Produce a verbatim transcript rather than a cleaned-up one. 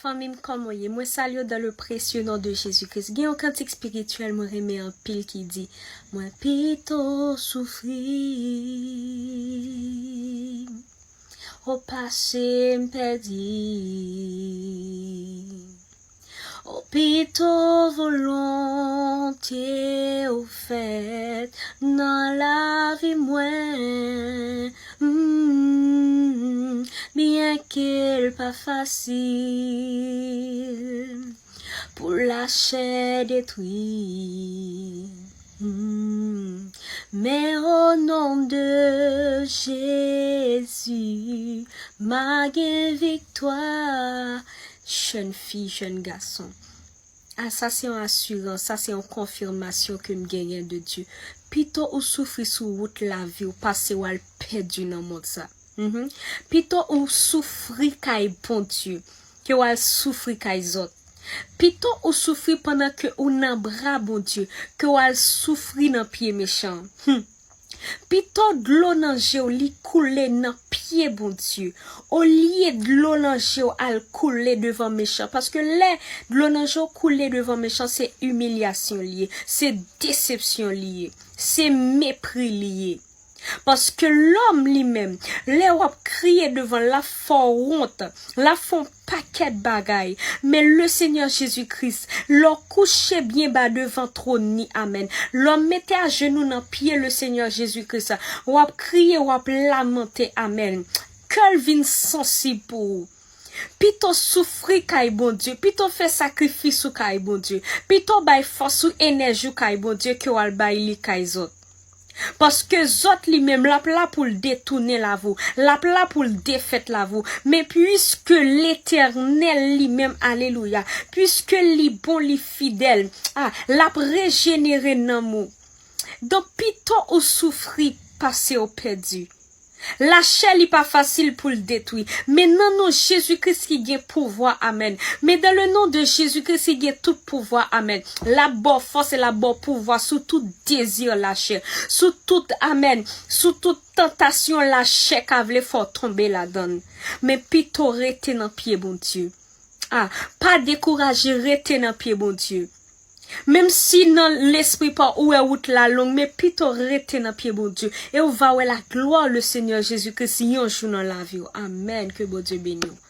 Fanmi m, kòman w ye? Mwen salye w dans le précieux nom de Jésus-Christ. Gen yon kantik espirityèl mwen renmen anpil ki di, mwen pito soufri, o pase m pèdi. O pito volonte w fèt nan lavi mwen. Mm, byen ke l pa fasil pou lachè detwi. Mm, men o non de Jezi, m a gen viktwa. Jèn fi, jèn gason. Ah, sa se yon asirans, sa se yon konfimasyon ke m genyen de Dye. Pito ou soufri sou wout lavi w pase w al pèdi nan mond sa. Mhm. Pito ou soufri kay Bondye ke w al soufri kay zòt. Pito ou soufri pandan ke ou nan bra Bondye ke w al soufri nan pye mechan. Hmm. Pito dlo nan je w li koule nan pye Bondye, olye dlo nan je w al koule devan mechan. Paske lè dlo nan je w koule devan mechan, se imilyasyon li ye, se desepsyon li ye, se mepri li ye. Paske lòm li menm, lè w ap kriye devan l, l ap fè w wont, l ap fè w pakèt bagay. Men le Senyè Jezi Kris, lè w kouche byen ba devan twòn ni, amèn. Lè w mete ajenou nan pye le Senyè Jezi Kris, w ap kriye, w ap lamante, amèn. Kè l vin sansib pou ou. Pito soufri kay Bondye, pito fè sakrifis ou kay Bondye, pito bay fòs ou, enèji w kay Bondye ke w al bay li kay zòt. Paske zòt li menm, l ap la pou l detounen lavi w, l ap la pou l defèt lavi w. Men piske Letènèl li menm, alelouya, piske li bon, li fidèl, ah, l ap rejenere nanm ou. Donk, pito ou soufri pase w pèdi. Lachè li pa fasil pou l detwi. Men nan non Jezi Kris ki gen pouvwa, amèn. Men dans le nom de Jésus-Christ ki gen tout pouvwa, amèn. L ap ba w fòs e l ap ba w pouvwa sou tout dezi lachè, sou tout, amèn, sou tout tantasyon lachè ka vle fè w tonbe ladan l. Men pito rete nan pye Bondye. Ah, pa dekouraje, rete nan pye Bondye. Menm si nan lespri pa w ou wè wout la long, men pito rete nan pye Bondye. E w va wè la glwa le Senyè Jezi Kris yon jou nan lavi w. Amèn. Ke Bondye beni w.